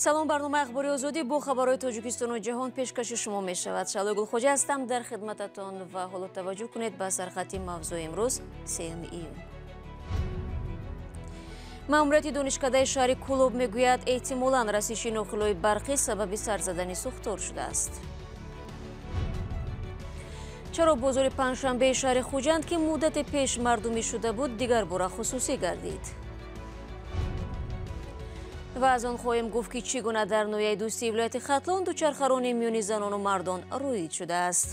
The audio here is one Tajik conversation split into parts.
Салом, барномаи Ахбори Озодӣ бо хабарҳои Тоҷикистону ҷаҳон пешкаши шумо мешавад. Шаҳлои Гулхоҷа ҳастам дар хидмататон ва ҳоло таваҷҷӯҳ кунед ба сархати мавзӯи имрӯз, 3 июн. Маъмурияти донишкадаи шаҳри Кӯлоб мегӯяд, эҳтимолан расиши нохилои барқӣ сабаби сар задани сӯхтор шудааст. Чаро бозори панҷшанбеи шаҳри Хуҷанд, ки муддате пеш мардумӣ шуда буд, дигар бора хусусӣ гардид? Ва аз он хоҳем гуфт, ки чӣ гуна дар ноҳияи Дӯстии вилояти Хатлон дучархаронӣ миёни занону мардон роиҷ шудааст.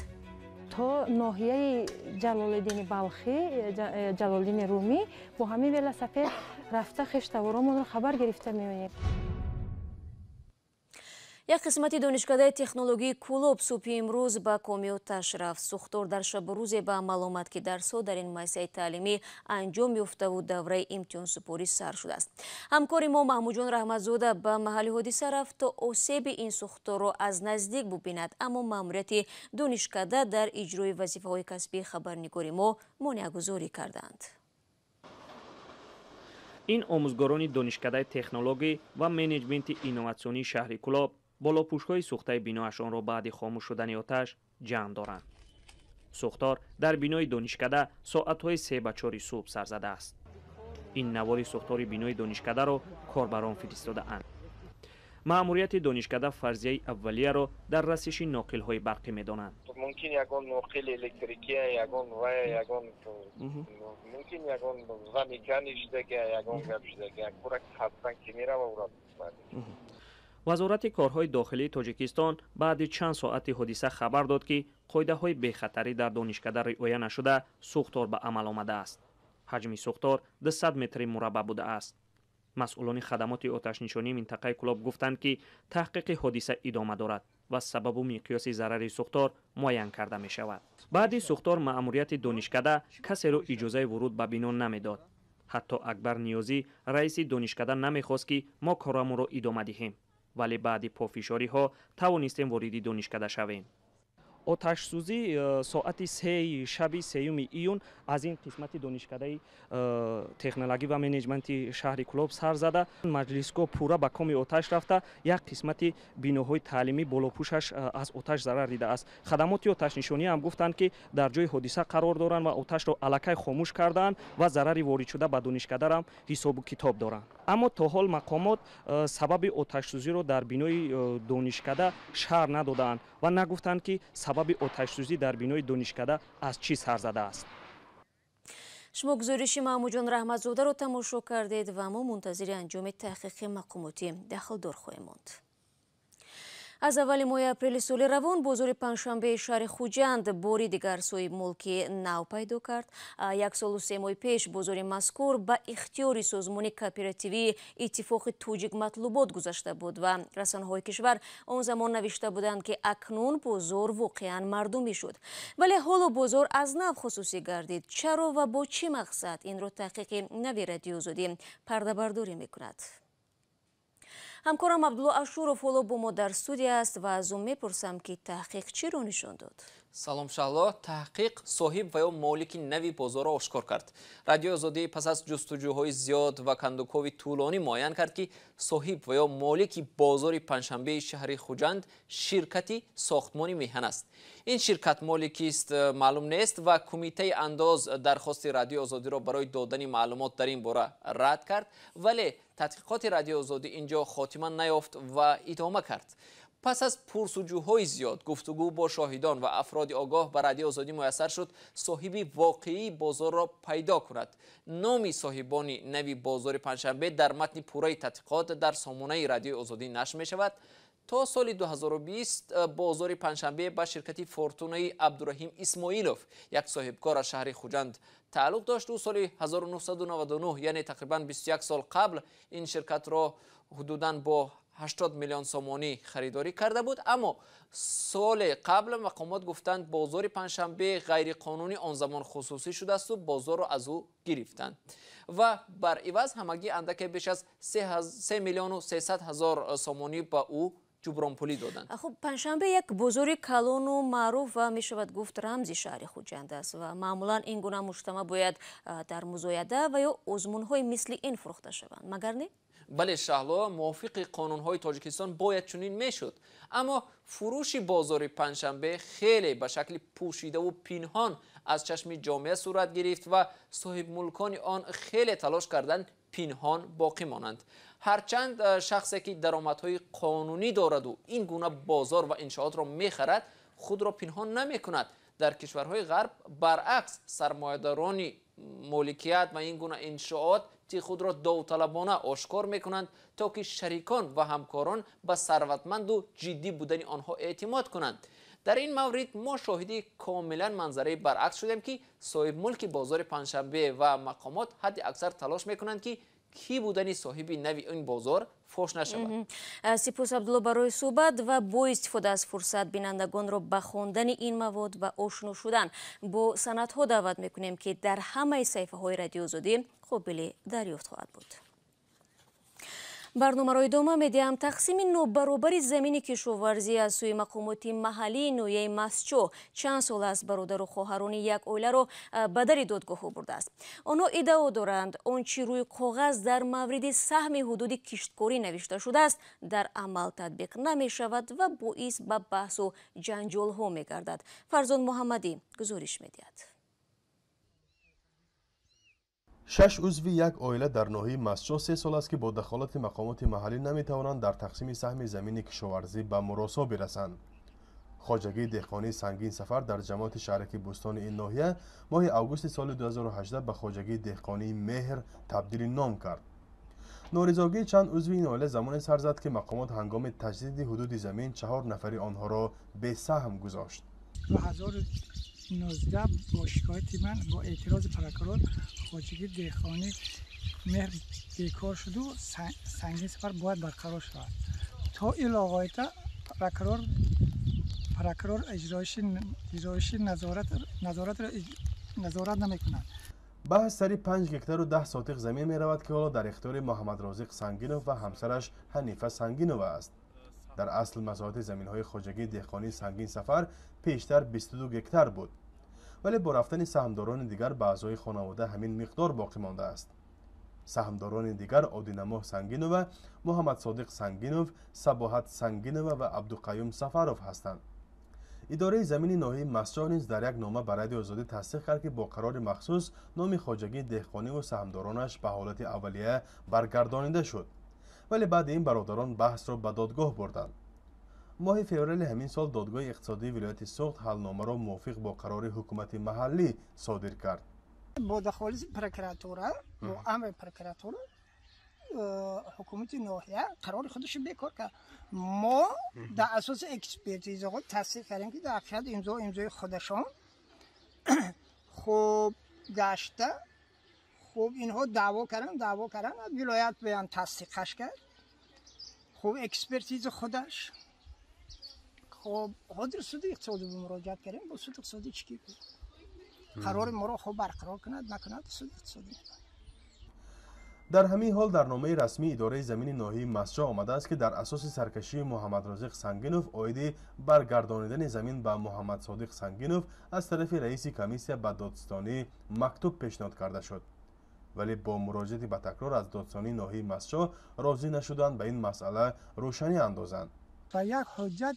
То ноҳияи Ҷалолиддини Балхӣ, Ҷалолиддини Румӣ бо ҳамин велосипед рафта хештаворомонро хабар гирифта меоем. Як қисмати донишкадаи технологии Кӯлоб субҳи имрӯз ба коми оташ рафт. Сӯхтор дар шабу рӯзе ба амал омад, ки дарсҳо дар ин муассисаи таълимӣ анҷом ёфтаву давраи имтиҳонсупорӣ сар шудааст. Ҳамкори мо Маҳмудҷон Раҳматзода ба маҳалли ҳодиса рафт, то осеби ин сӯхторро аз наздик бубинад, аммо маъмурияти донишкада дар иҷрои вазифаҳои касбии хабарнигори мо монеагузорӣ карданд. Ин омӯзгорони донишкадаи технологӣ ва менеҷменти инноватсионии шаҳри Кӯлоб болопӯшҳои сӯхтаи биноашонро баъди хомӯш шудани оташ ҷамъ доранд. Сӯхтор дар бинои донишкада соатҳои 3 ба 4 субҳ сар задааст. Ин навори сӯхтори бинои донишкадаро корбарон фиристодаанд. Маъмурияти донишкада фарзияи аввалияро дар расиши ноқилҳои барқӣ медонанд. Мумкин, ягон ноқили электрикия, ягон вая, ягон мумкин, ягон замыкание шудага, ягон гап шудага, курак хастан ки мерава ура. Вазорати корҳои дохилии Тоҷикистон баъди чанд соати ҳодиса хабар дод, ки қоидаҳои бехатарӣ дар донишкада риоя нашуда, сӯхтор ба амал омадааст. Ҳаҷми сӯхтор 200 метри мураббаъ будааст. Масъулони хадамоти оташнишонии минтақаи Кӯлоб гуфтанд, ки таҳқиқи ҳодиса идома дорад ва сабабу миқёси зарари сӯхтор муайян карда мешавад. Баъди сӯхтор маъмурияти донишкада касеро иҷозаи вуруд ба бино намедод. Ҳатто Акбар Ниёзӣ, раиси донишкада, намехост, ки мо корамонро идома диҳем, вале баъди пофишориҳо тавонистем вориди донишкада шавем. Оташсӯзӣ соати 3-и шаби 3 июн аз ин қисмати донишкадаи технологӣ ва менеҷменти шаҳри Кӯлоб сар зада, маҷлисгоҳ пурра ба коми оташ рафта, як қисмати биноҳои таълимӣ болопӯшаш аз оташ зарар дидааст. Хадамоти оташнишонӣ ҳам гуфтанд, ки дар ҷои ҳодиса қарор доранд ва оташро аллакай хомӯш кардаанд ва зарари воридшуда ба донишкадарам ҳисобу китоб доранд. Аммо то ҳол мақомот сабаби оташсӯзиро дар бинои донишкада шарҳ надодаанд ва нагуфтанд, ки сабаби оташсӯзӣ дар бинои донишкада аз чӣ сар задааст. Шумо гузориши Маҳмудҷон Раҳматзодаро тамошо кардед ва мо мунтазири анҷоми таҳқиқи мақомоти дахлдор хоҳем монд. Аз аввали моҳи апрели соли равон бозори панҷшанбеи шаҳри Хуҷанд бори дигар соҳибмулки нав пайдо кард. Як солу 3 моҳ пеш бозори мазкур ба ихтиёри созмони кооперативии Иттифоқи Тоҷик Матлубот гузашта буд ва расонаҳои кишвар он замон навишта буданд, ки акнун бозор воқеан мардумӣ шуд. Вале ҳоло бозор аз нав хусусӣ гардид. Чаро ва бо чӣ мақсад? Инро таҳқиқи нави Радиои Озодӣ пардабардорӣ мекунад. Ҳамкорам Абдулло Ашуров ҳоло бо мо дар студия аст ва аз ӯ мепурсам, ки таҳқиқ чиро нишон дод. Салом, Шаҳло. Таҳқиқ соҳиб ва ё молики нави бозорро ошкор кард. Радиои Озодӣ пас аз ҷустуҷӯҳои зиёд ва кандукови тӯлонӣ муайян кард, ки соҳиб ва ё молики бозори панҷшанбеи шаҳри Хуҷанд ширкати Сохтмони Меҳан аст. Ин ширкат моли кист, маълум нест ва Кумитаи андоз дархости Радиои Озодиро барои додани маълумот дар ин бора рад кард. Вале тадқиқоти Радиои Озодӣ ин ҷо хотима наёфт ва идома кард. Пас аз пурсуҷӯҳои зиёд, гуфтугӯ бо шоҳидон ва афроди огоҳ ба Радиои Озодӣ муяссар шуд соҳиби воқеии бозорро пайдо кунад. Номи соҳибони нави бозори панҷшанбе дар матни пурраи тадқиқот дар сомонаи Радиои Озодӣ нашр мешавад. То соли 2020 бозори панҷшанбе ба ширкати Фортунаи Абдураҳим Исмоилов, як соҳибкор аз шаҳри Хуҷанд, тааллуқ дошт. Ӯ соли 1999, яъне тақрибан 21 сол қабл, ин ширкатро ҳудудан бо 80 миллион сомонӣ харидорӣ карда буд. Аммо соли қабл мақомот гуфтанд, бозори панҷшанбе ғайриқонунӣ он замон хусусӣ шудаасту бозорро аз ӯ гирифтанд ва бар иваз ҳамагӣ андаке беш аз 3 миллиону 300 ҳазор сомонӣ ба ӯ ҷубронпулӣ доданд. Хуб, панҷшанбе як бозори калону маъруф ва мешавад гуфт, рамзи шаҳри Хуҷанд аст ва маъмулан ин гуна муҷтамаъ бояд дар музояда ва ё озмунҳои мисли ин фурӯхта шаванд, магар не? Бале Шаҳло, мувофиқи қонунҳои Тоҷикистон бояд чунин мешуд. Аммо фурӯши бозори Панҷшанбе хеле ба шакли пӯшидаву пинҳон аз чашми ҷомеа сурат гирифт ва соҳибмулкони он хеле талош карданд пинҳон боқӣ монанд. Ҳарчанд шахсе ки даромадҳои қонунӣ дораду ин гуна бозор ва иншоотро мехарад, худро пинҳон намекунад. Дар кишварҳои ғарб баръакс, сармоядорони моликият ва ин гуна иншоот худро довталабона ошкор мекунанд, то ки шарикон ва ҳамкорон ба сарватманду ҷиддӣ будани онҳо эътимод кунанд. Дар ин маврид мо шоҳиди комилан манзараи баръакс шудем, ки соҳибмулки бозори Панҷшанбе ва мақомот ҳадди аксар талош мекунанд, ки кӣ будани соҳиби нави ин бозор фош нашавад. Сипос, Абдулло, барои суҳбат ва бо истифода аз фурсат бинандагонро ба хондани ин мавод ва ошно шудан бо санадҳо даъват мекунем, ки дар ҳамаи саҳифаҳои Радиои Озодӣ қобили дарёфт хоҳад буд. Барномаро идома медиҳам. Тақсими нобаробари замини кишоварзӣ аз сӯи мақомоти маҳаллии ноҳияи Мастчоҳ чанд сол аст бародару хоҳарони як оиларо ба дари додгоҳҳо бурдааст. Онҳо иддао доранд, он чӣ рӯи коғаз дар мавриди саҳми ҳудуди кишткорӣ навишта шудааст, дар амал татбиқ намешавад ва боис ба баҳсу ҷанҷолҳо мегардад. Фарзон Муҳаммадӣ гузориш медиҳад. Шаш узви як оила дар ноҳияи Мастчоҳ 3 сол аст, ки бо дахолати мақомоти маҳаллӣ наметавонанд дар тақсими саҳми замини кишоварзӣ ба муросо бирасанд. Хоҷагии деҳқонии Сангин Сафар дар ҷамоати шаҳраки Бӯстони ин ноҳия моҳи августи соли 2018 ба хоҷагии деҳқонии Меҳр табдили ном кард. Норизогии чанд узви ин оила замоне сар зад, ки мақомот ҳангоми таҷдиди ҳудуди замин чаҳор нафари онҳоро бесаҳм гузошт. 2019 бо шикояти ман, бо эътирози прокурор, хоҷагии деҳқонӣ Меҳр бекор шуду Сангин Сафар бояд барқарор шавад. То илоғоята прокурор иҷроиши назорат намекунад. Баҳс сари 5 гектару 10 сотиқ замин меравад, ки ҳоло дар ихтиёри Муҳаммадрозиқ Сангинов ва ҳамсараш Ҳанифа Сангинова аст. Дар асл масоҳати заминҳои хоҷагии деҳқонии Сангин Сафар пештар 22 гектар буд, вале бо рафтани саҳмдорони дигар ба аъзои хонавода ҳамин миқдор боқӣ мондааст. Саҳмдорони дигар Одинамоҳ Сангинова, Муҳаммадсодиқ Сангинов, Сабоҳат Сангинова ва Абдуқаюм Сафаров ҳастанд. Идораи замини ноҳияи Мастчоҳ низ дар як нома ба Радиои Озодӣ тасдиқ кард, ки бо қарори махсус номи хоҷагии деҳқониву саҳмдоронаш ба ҳолати аввалия баргардонида шуд. Вале баъди ин бародарон баҳсро ба додгоҳ бурданд. Моҳи феврали ҳамин сол додгоҳи иқтисодии вилояти Суғд ҳалномаро мувофиқ бо қарори ҳукумати маҳаллӣ содир кард. Бо дахолати прокуратура, бо амри прокуратура ҳукумати ноҳия қарори худашро бекор кард. Мо дар асоси экспертизаҳо тасдиқ кардем, ки дар ҳақиқат имзо имзои худашон. Хуб, гашта, хуб, инҳо даъво карданд, даъво карданд, вилоят беям тасдиқаш кард. Хуб, экспертиза худаш. Хуб, ҳозир суди иқтисодӣ муроҷиат кардем. Бо суди иқтисодӣ чӣ ки қарори моро хуб барқарор кунад, накунад, суди иқтисодӣ. Дар ҳамин ҳол дар номаи расмии идораи замини ноҳияи Мастчоҳ омадааст, ки дар асоси саркашии Муҳаммадрозиқ Сангинов оиди баргардонидани замин ба Муҳаммадсодиқ Сангинов аз тарафи раиси комиссия ба додситонӣ мактуб пешниҳод карда шуд, вале бо муроҷиати ба такрор аз додситонии ноҳияи Мастчоҳ розӣ нашуданд ба ин масъала рӯшанӣ андозанд. Ба як ҳуҷҷат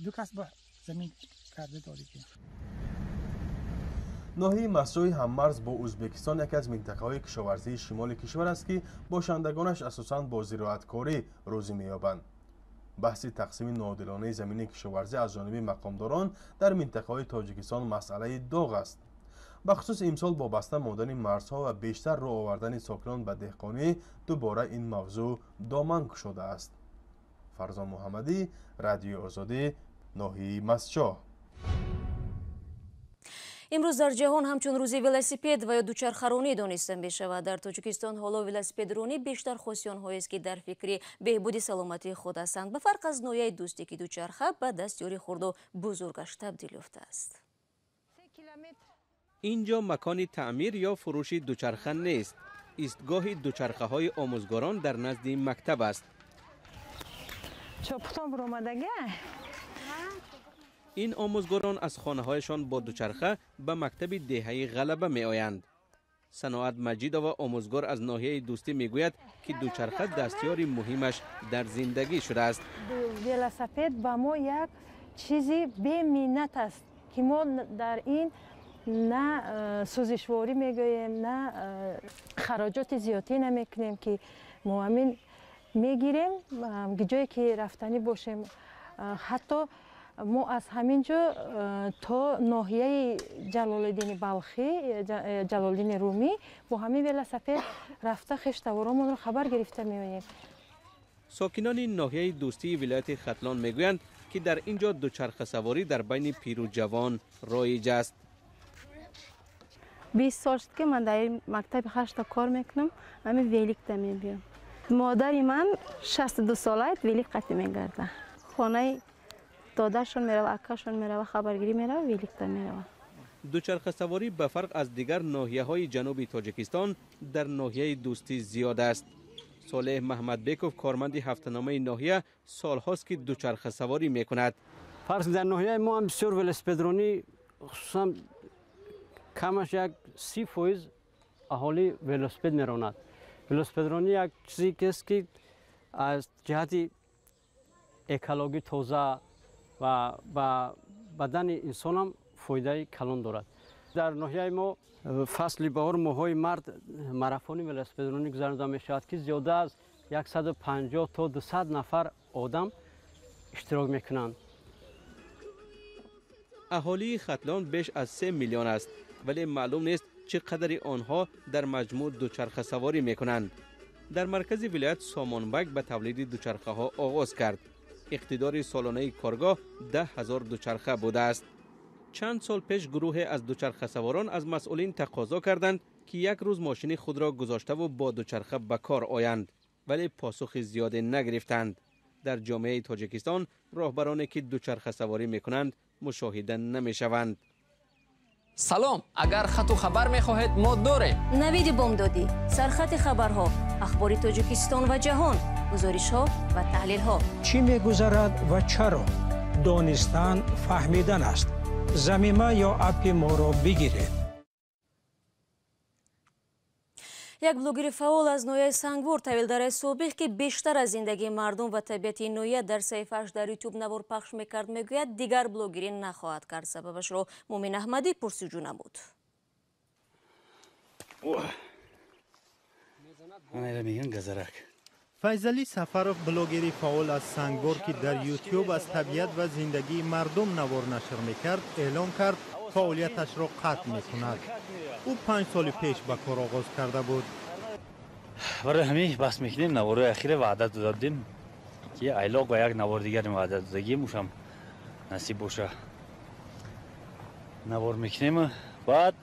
ду кас ба замин карда додагӣ. Ноҳияи Мастчоҳи ҳаммарз бо Ӯзбекистон яке аз минтақаҳои кишоварзии шимоли кишвар аст, ки бошандагонаш асосан бо зироаткорӣ рӯзӣ меёбанд. Баҳси тақсими ноодилонаи замини кишоварзӣ аз ҷониби мақомдорон дар минтақаҳои Тоҷикистон масъалаи доғ аст. Бахусус имсол бо баста мондани марзҳо ва бештар рӯ овардани сокинон ба деҳқонӣ дубора ин мавзӯъ доман кушодааст. Фарзон Муҳаммадӣ, Радиои Озодӣ, ноҳияи Мастчоҳ. Имрӯз дар ҷаҳон ҳамчун рӯзи велосипед ва ё дучархаронӣ дониста мешавад. Дар Тоҷикистон ҳоло велосипедронӣ бештар хоси онҳоест, ки дар фикри беҳбуди саломатии худ ҳастанд. Ба фарқ аз ноҳияи Дӯстӣ, ки дучарха ба дастёри хурду бузургаш табдил ёфтааст. Ин ҷо макони таъмир ё фурӯши дучарха нест. Истгоҳи дучархаҳои омӯзгорон дар назди мактаб аст. Чопутон буромадага. Ин омӯзгорон аз хонаҳояшон бо дучарха ба мактаби деҳаи Ғалаба меоянд. Саноат Маҷидова, омӯзгор аз ноҳияи Дӯстӣ, мегӯяд, ки дучарха дастёри муҳимаш дар зиндагӣ шудааст. Велосипед ба мо як чизи беминнат аст, ки мо дар ин на сӯзишворӣ мегӯем, на хароҷоти зиёдтӣ намекунем, ки мо ҳамин мегирем, ҷое ки рафтанӣ бошем. Ҳатто мо аз ҳамин ҷо то ноҳияи Ҷалолиддини Балхӣ, Ҷалолиддини Румӣ бо ҳамин велосипед рафта хештаворомонро хабар гирифта меоем. Сокинони ноҳияи Дӯстии вилояти Хатлон мегӯянд, ки дар ин ҷо дучархасаворӣ дар байни пиру ҷавон роиҷ аст. 20 сол шуд, ки ман дар мактаби ҳашта кор мекунам, ҳамин великда мебиём. Модари ман 62 сола, велик қатӣ мегарда. Хонаи додаршон мерава, акашон мерава, хабаргирӣ мерава, великда мерава. Дучархасаворӣ ба фарқ аз дигар ноҳияҳои ҷануби Тоҷикистон дар ноҳияи Дӯстӣ зиёд аст. Солеҳ Маҳмадбеков, корманди ҳафтаномаи ноҳия, солҳост, ки дучархасаворӣ мекунад. Фарз, дар ноҳияи мо ҳам бисёр велосипедронӣ, хусусан камаш як 30% аҳолӣ велосипед меронад. Велосипедронӣ як чизе аст, ки аз ҷиҳати экологӣ тоза ва ба бадани инсонам фоидаи калон дорад. Дар ноҳияи мо фасли баҳор, моҳҳои март, марафони велосипедронӣ гузаронида мешавад, ки зиёда аз 150 то 200 нафар одам иштирок мекунанд. Аҳолии Хатлон беш аз 3 миллион аст, вале маълум нест, чӣ қадари онҳо дар маҷмӯъ дучархасаворӣ мекунанд. Дар маркази вилоят Сомонбак ба тавлиди дучархаҳо оғоз кард. Иқтидори солонаи коргоҳ 10 000 дучарха будааст. Чанд сол пеш гурӯҳе аз дучархасаворон аз масъулин тақозо карданд, ки як рӯз мошини худро гузоштаву бо дучарха ба кор оянд, вале посухи зиёде нагирифтанд. Дар ҷомеаи Тоҷикистон роҳбароне, ки дучархасаворӣ мекунанд, мушоҳида намешаванд. Салом, агар хату хабар мехоҳед, мо дорем. Навиди бомдодӣ, сархати хабарҳо, ахбори Тоҷикистон ва ҷаҳон, гузоришҳо ва таҳлилҳо. Чӣ мегузарад ва чаро? Донистан фаҳмидан аст. Замима ё аппи моро бигиред. Як блогери фаъол аз ноҳияи Сангвор, Тавилдараи собиқ, ки бештар аз зиндагии мардум ва табиати ин ноҳия дар саҳифааш дар Ютуб навор пахш мекард, мегӯяд, дигар блогерӣ нахоҳад кард. Сабабашро Мумин Аҳмадӣ пурсуҷӯ намуд. Файзалӣ Сафаров, блогери фаъол аз Сангвор, ки дар Ютюб аз табиат ва зиндагии мардум навор нашр мекард, эълон кард, фаъолияташро қатъ мекунад. Ӯ 5 соли пеш ба кор оғоз карда буд. Барои ҳамин бас мекунем. Наворои ахире ваъда дода будем, ки айлоқ ба як навор дигаре ваъда додагим, ушам насиб боша, навор мекунем. Баъд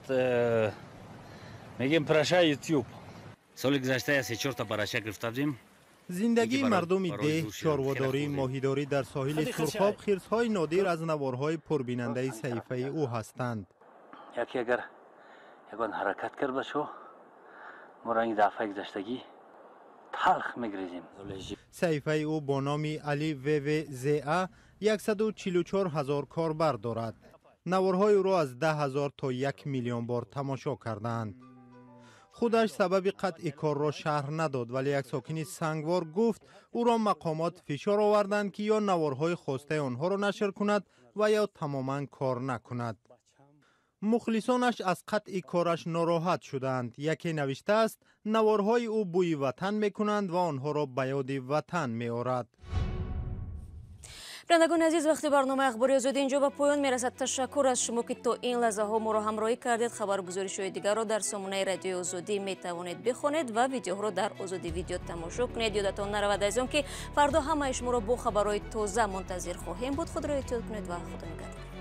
мегем: «Прощай, Ютюб». Соли гузашта я се чорта барача гирифта будем. Зиндагии мардуми деҳ, чорводорӣ, моҳидорӣ дар соҳили Сурхоб, хирсҳои нодир аз наворҳои пурбинандаи саҳифаи ӯ ҳастанд. Яке агар ягон ҳаракат кард, бачо, мо ранги дафъаи гузаштагӣ талх мегрезем. Саҳифаи ӯ бо номи Али ВВЗА 144 ҳазор корбар дорад. Наворҳои ӯро аз 10 ҳазор то 1 миллион бор тамошо кардаанд. Худаш сабаби қатъи корро шарҳ надод, вале як сокини Сангвор гуфт, ӯро мақомот фишор оварданд, ки ё наворҳои хостаи онҳоро нашр кунад ва ё тамоман кор накунад. Мухлисонаш аз қатъи кораш нороҳат шудаанд. Яке навиштааст, наворҳои ӯ бӯи ватан мекунанд ва онҳоро ба ёди ватан меорад. Бинандагони азиз, вақти барномаи Ахбори Озодӣ инҷо ба поён мерасад. Ташаккур аз шумо, ки то ин лаҳзаҳо моро ҳамроҳӣ кардед. Хабару гузоришҳои дигарро дар сомонаи Радиои Озодӣ метавонед бихонед ва видеоҳоро дар Озодӣ Видео тамошо кунед. Ёдатон наравад, азизон, ки фардо ҳамаи шуморо бо хабарҳои тоза мунтазир хоҳем буд. Худро эҳтиёт кунед ва Худо нигаҳдор.